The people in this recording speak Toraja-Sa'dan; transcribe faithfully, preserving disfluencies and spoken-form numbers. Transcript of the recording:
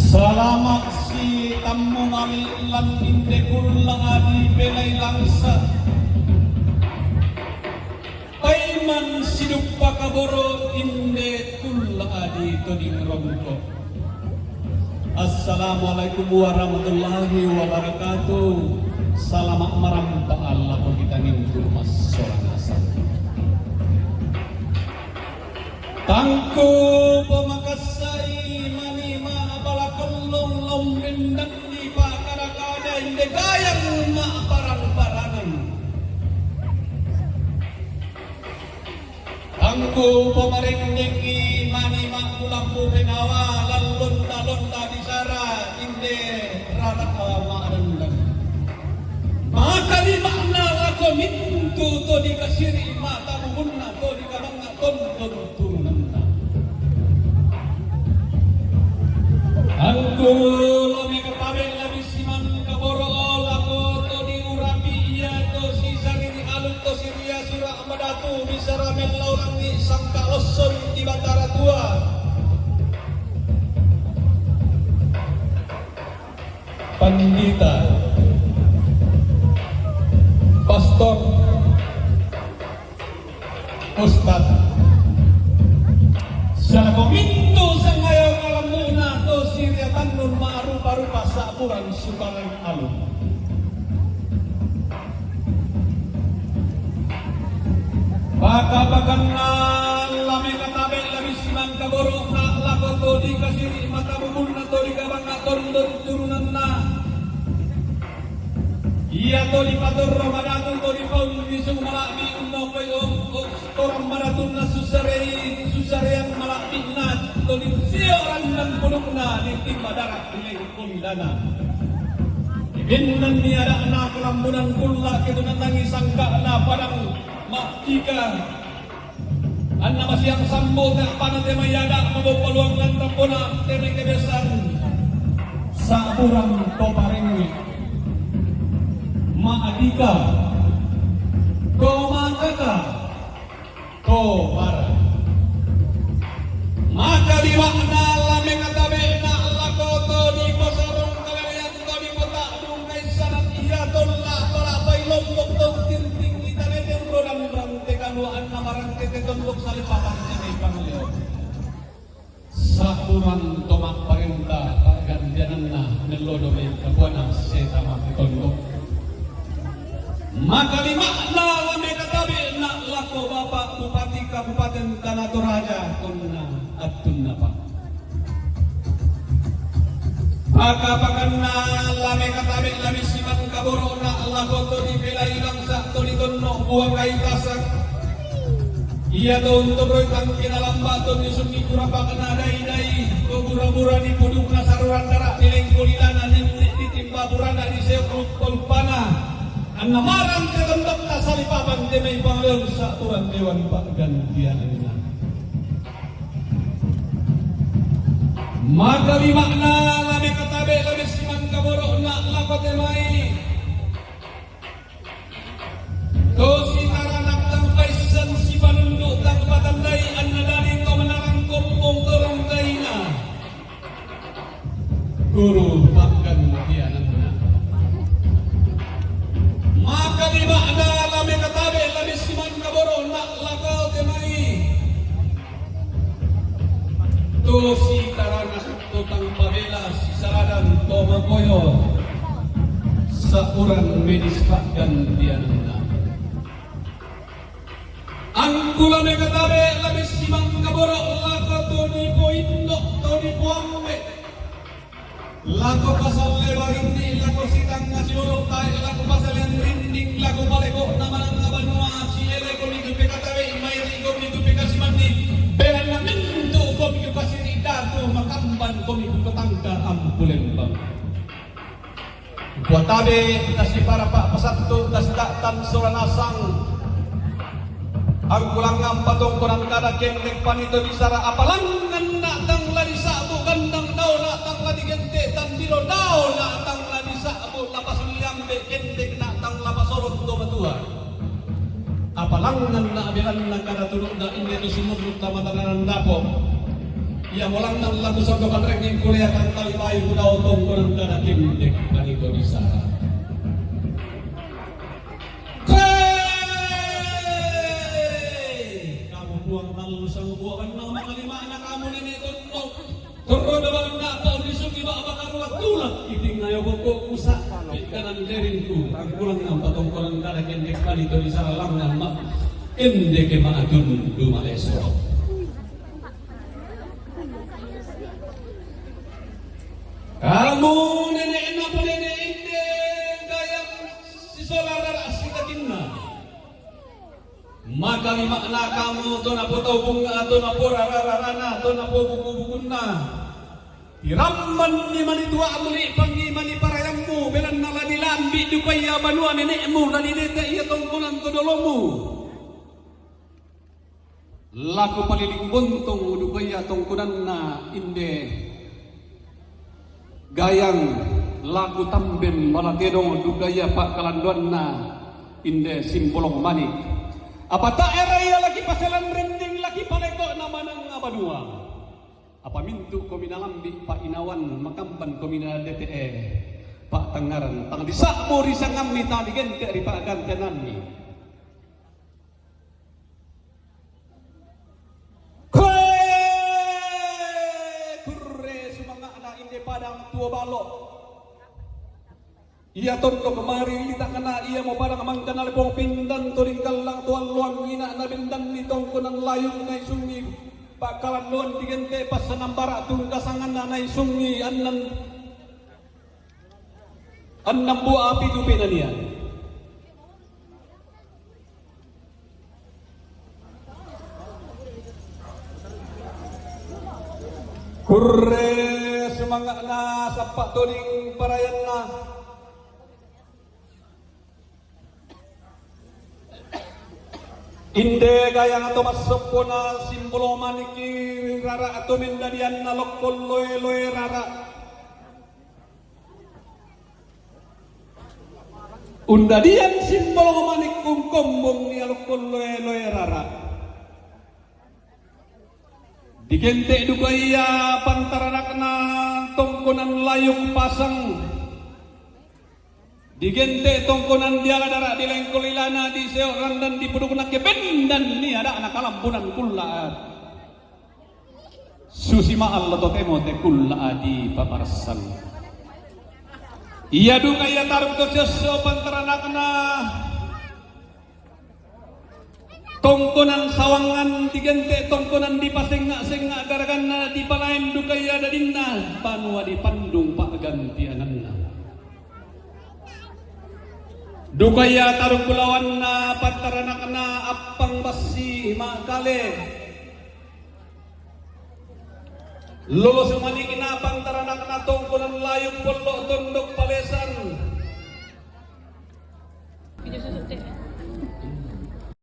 Salama' si tammu mali' lan inde kulla' adi pelai langsa'. Paiman siduppa kaboro' inde kulla' adi toding rongko'. Assalamualaikum warahmatullahi wabarakatuh. Salama' marampa' lako kita mintu' massola nasang. Tangku pomakassa'i mani ma'apala kollong lombendanni pa'kada-kada inde gayang ma'parang-parangan. Tangku pomarennengngi mani ma'kulambu penawa lan londa-londa disara inde rara'a ma'dendang. Maka lima'na lako mintu' to dikasiri' mata bubunna to dikabangnga' tondon turunanna. Angku lo mekatabe' labi simangkaboro' lako to diurapi iato sisariri aluk to Siria Sura' Madatu bisara mellaurangngi sangka' losson di Batara Tua. Pandita, Pastor, Ustad, salako mintu' sangayo kalambu'na to Siria Tannun ma'rupa-rupa sa'burang subarang alun. Paka-pakanna la mekatabe' labi simangkaboro'na lako to dikasiri' mata bubunna to dikabangnga' tondon turunanna. Iato dipatorro madatu to dipaunnisu mala'bi' ummokoi om-, om-, torang madatunna susarei, susareang mala'bi'na to disio' randang pudukna ditimba dara' dilengkong dana. Dibinnanni ada'na kalambunan kulla' ketunanangi sangka'na padang ma'dika. Anna masiang sambu te appana te mai ada' maboppo luangngan tampona te mai kebiasaan sa'burang to parengnge. Ma'dika, to makaka, to bara. Maka lima'na la mekatabe'na lako to dipasarong kalelean to dipata'dung kaissanan ia tolla' pala'pai lombok to tinting itanete urodan rante kalua'anna marante te tondok salepapan te mai pangaleon. Sa'burang to ma'parenta pa'gantiananna nello domeng kapuana setama te tondok. Maka lima'na la mekatabe'na lako Bapak Bupati Kabupaten Tana Toraja tonna attunna, Pak. Paka-pakanna la mekatabe' labi simangkaboro'na lako to dipelai langsa' to ditonno' buah kayu tasak. Iato untu' roi tangkena lamba' to disunni kurapakna dai-dai, to bura-bura dipudukna saruran dara' dilengko lilana nenne' ditimba burana diseo luppa-luppana. Anna marang te tondokta salipapan te mai pangaleon sa'burang dewan pa'gantiananna. Maka lima'na la mekatabe' labi simangkaboro'na lako te mai to sitaranak tang paissan sipanundu' tang patandai anna dadi to manarang koppong to ronggaina. Guru paggantiananna. Makalima'na la mekatabe' la messimangkaboro' na' lako te mai to sitarana to tang pabela sisaradan to makoyo sa'urang medis paggantiananna. Angkula mekatabe' la messimangkaboro' lako to nipoindo' to nipoambe'. Lako pasalle barinni, lako sitangnga siolo tae', lako pasalen rinding, lako paleko'na manangnga banua, sieleko mitu pekatabe' mai riko mitu pekasimanni, belanna mintu komi kupasiri datu makamban komi kupatangka ampu lembang. Kuatabe' tasipara pa'pasattu' tasita'tan sola nasang. Angkulangngang patongkonan kada kendek panito disara apalangngan na' tang la disa'bu gandang dao na' tang la digente' tandiro dao na' tang la disa'bu la pasulliambe' kendek na' tang la pasorong to matua. Apalangngan na' belanna kada tudu'na inde to sumurru' tama tananan dapo'. Ia molangngan la kusondok anrengngeng kuliah tang tali bayu kudao tongkonan kada kendek panito disara. Hei! Kamu puang tallu sangu buah bannang makalima'na kamu nene' tondok. Torro dawanna apa ulisungi ba'ba karua tulak iting ayo boko kusa. Pikanan deringku, tangkulang nampa tongkonan kada kendek panito disara langngan ma. Kendek ma'atun dumaleso. Kamu nene'na punene inde gayang sisola rara' sitakinna. Makalima'na kamu to napotobung, to naporara-rarana, to napobuku-bukunna. Tirambanni mani tua'mu, li'pangngi mani parayammu, belanna la dilambi' duka ia banua nene'mu, la didete' ia tongkonan to dolomu. Laku paliling bontong duka ia tongkonanna inde gayang, laku tamben malatedong duka ia pa'kalandoanna inde simbolong manik. Apa tae' ra ia laki pasalan rinding, laki paleko' na manang abanua. Apa mintu' komi nalambi' pa'inawan, makamban komi nadete'e pa'tangngaran, tang disa'bu ri sangammi, tang digente' ri pa'gantiananmi. Koe kurre sumanga'na inde padang tuo balo'. Ia tondok mari lita'na ia mo padang mangkana lepong pindan to ringkallang to alloang ina'na bendanni tongkonan layuk naisungi pa'kalandoan digente' passanambara' tungkasanganna naisungi annan Annang bua api tu penanian. Kurre sumanga'na sappa' toding parayanna. Inde gayang to massoppona simbolo maniki rara' to mendadianna lokkon loe-loe rara'. Undadian simbolo manik kungkombong ia lokkon loe-loe rara'. Digente' duka ia pantaranakna tongkonan layuk pasang. Digente' tongkonan diala dara' dilengko lilana diseo randan dipuduk nakke bendan ni ada'na kalambunan kulla'. Susi ma'allo totemo te kulla' dipaparassan. Ia duka ia taruk to siosso pantaranakna tongkonan sawangan digente' tongkonan dipasengnga'-sengnga' garaganna dipalaen duka ia dadinna banua dipandung pa'gantiananna. Duka ia taruk bulawanna pantaranakna appang bassi ma'kale. Lolosu manikna pantaranakna tongkonan layuk pollo tondok palesan.